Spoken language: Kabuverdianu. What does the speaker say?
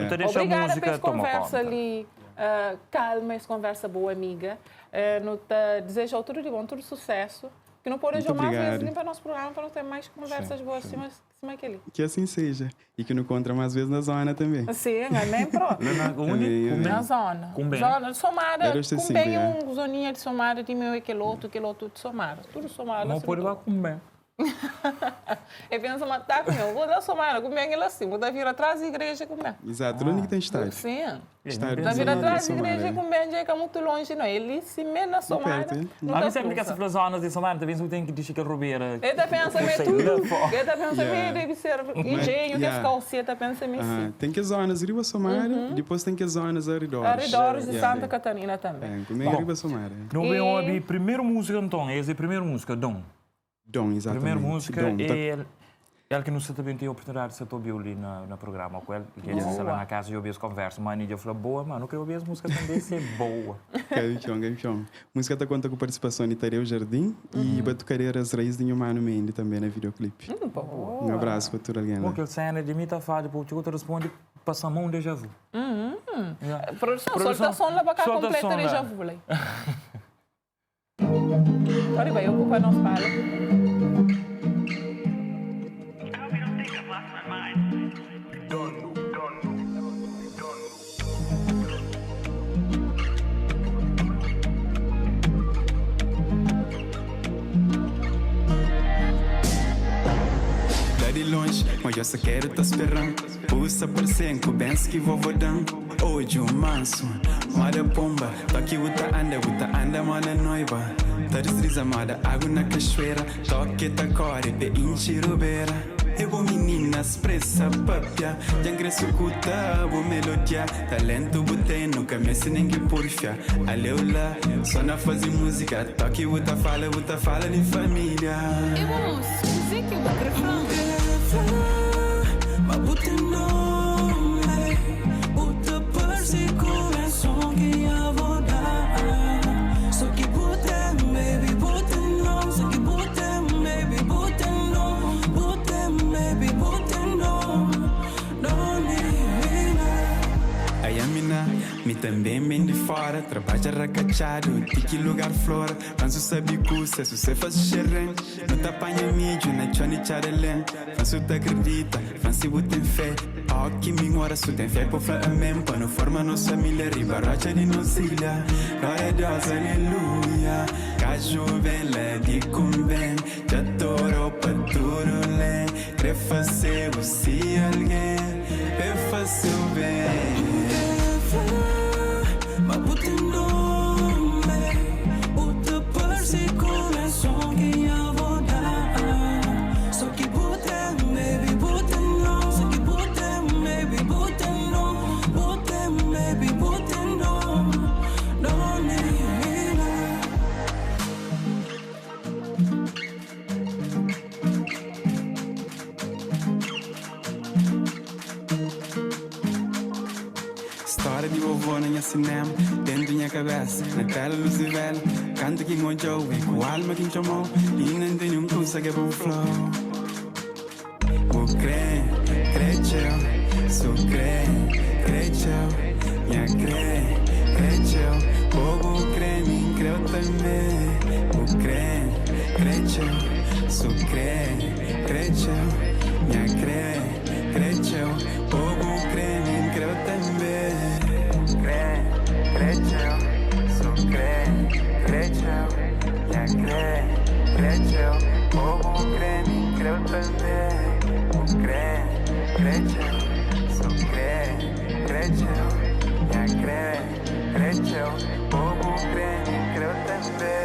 Ta dexa Obrigada pa múzika es toma konversa konta. li kalma, es konversa boa amiga. Nu ta dizejau tudu di bon, tudu susesu. Ki nu pode Mutu odjau más vezes obrigadu. li pa nos prugrama pa nu ten mais konversas boas sima sima kel-li. Ki asin seja. I ki nu kontra más ves na zona tanbe. Sim, amén propi. La na undi? Amén, amén. Na zona. Kunben. Zona di Somada, La 235, Kunben é ya. un zoninha di Somada, di meu é kel otu, kel otu di Somada. Tudu Somada Mo si pode nu ba Kunben. E pensa ma ta ku meu, vou la Somada, Kunben é la si, bu ta vira tras di igreja Kunben. Exato, la undi ki ten estádiu. Sim. Estádiu Ta di vira Somada, tras di Somada, igreja ya. Kunben dja é ka mutu lonji no, é li si me na Li Somada. pertu, ya. Nu Ami ta sempri ki kruza. sa fla zonas di Somada, ta pensa bu ten ki dixi kel rubera. E ta pensa ma é Sai tudu, la fora. e ta pensa ma Yeah. debe ser Ma, engenhu kes yeah. kau si, e ta pensa ma é si. Ten kes zonas riba Somada, dipôs ten kes zonas aridoris. Aridoris di Yeah. Santa Catarina tanbe. É, Kunben é Bom, riba Somada. nu ben E obi primeru múzika nton, es é primeru múzika, Dom. Dom, Primeru exatamente. múzika Dom. Ta é el, el ki nu sa ta ben ten oportunidadi di sa ta obi-u li na, na prugrama ku el. I ki el sa la Boa. na kasa i obi es konversa. Mani dja fla, boa, ma nu kre obi es múzika tanbe, se é boa. Kanpion, kanpion. Múzika ta konta ku partisipason di Tadeu Jardim i batukaderas Raiz di Nhu Manu Mendi tanbe na videoclip. Un Boa. abrasu pa tudu algen Mo la. kel sena di mi ta fadja pa bu txiga, bu ta responde pa sa ma un deja vu. Ya. Produção, Produção, solta som la pa ka solta kompleta som la. deja vu la. Pode bai ocupa nos fala. La di lonji, ma yo sa quero ta speran Bu sa parsen ku bens ki vovó dan Odju mansu, moda pomba Toki bu ta anda, bu ta anda moda noiba Ta disliza moda agu na kaxuera Toki ta kore pe intxi rubera É bo minina spresa papia Dja N kre sukuta bu melodia Talentu bu ten, nu ka meste nen ki purfia Aleu la, so na faze muzika Toki bu ta fala, bu ta fala di familia É bo mos, kuzê ki bu kre fla? N kre fla ma bu ten nome Bu ta parse ku benson ki avó da So ki bu ten, baby, bu ten nome So ki bu ten, baby, bu ten nome Bu ten, baby, bu ten nome Nome Ai mina, mi tanbê N ben di fora Trabadja rakatxadu ti ki lugar flora Fansu sabi kusa, su se fase xerren Nu ta panha midju na txon di txadalen Fansu ta akredita, flan si bu ten fé Ó ki mi ora su ten fé po fla amén Pa nu forma nos familia riba rotxa di nos ilha Glória a Deus, aleluia Gaju ben la di kunben Dja torou pa tudu len Kre fase-bu si algen Ben fase-u ben N kre fla ma bu ten nome Bu ta parse ku benson ki nha avó da So ki bu ten, baby, bu ten nome So ki bu ten, baby, bu ten nome Bu ten, baby, bu ten nome Nome, Stória di vovó na nha sinéma Dentu nha kabésa, na téla lus di véla Kantu ki N odja-u é ku alma ki N txoma-u Inda N tene un kusa k'é pa bu fla-u Bu krê, krê txeu Su krê, krê txeu Nha krê, krê txeu Bo bu krê, mi N krê-u tanbê Bu krê, krê txeu Su krê, krê txeu Nha krê, krê txeu Bo bu krê, mi N krê-u tanbê Krê, krê txeu Su krê, krê txeu Nha krê, krê txeu Bo bu krê, mi N krê-u tanbê Bu krê, krê txeu Su krê, krê txeu Nha krê, krê txeu Bo bu krê, mi N krê-u tanbê.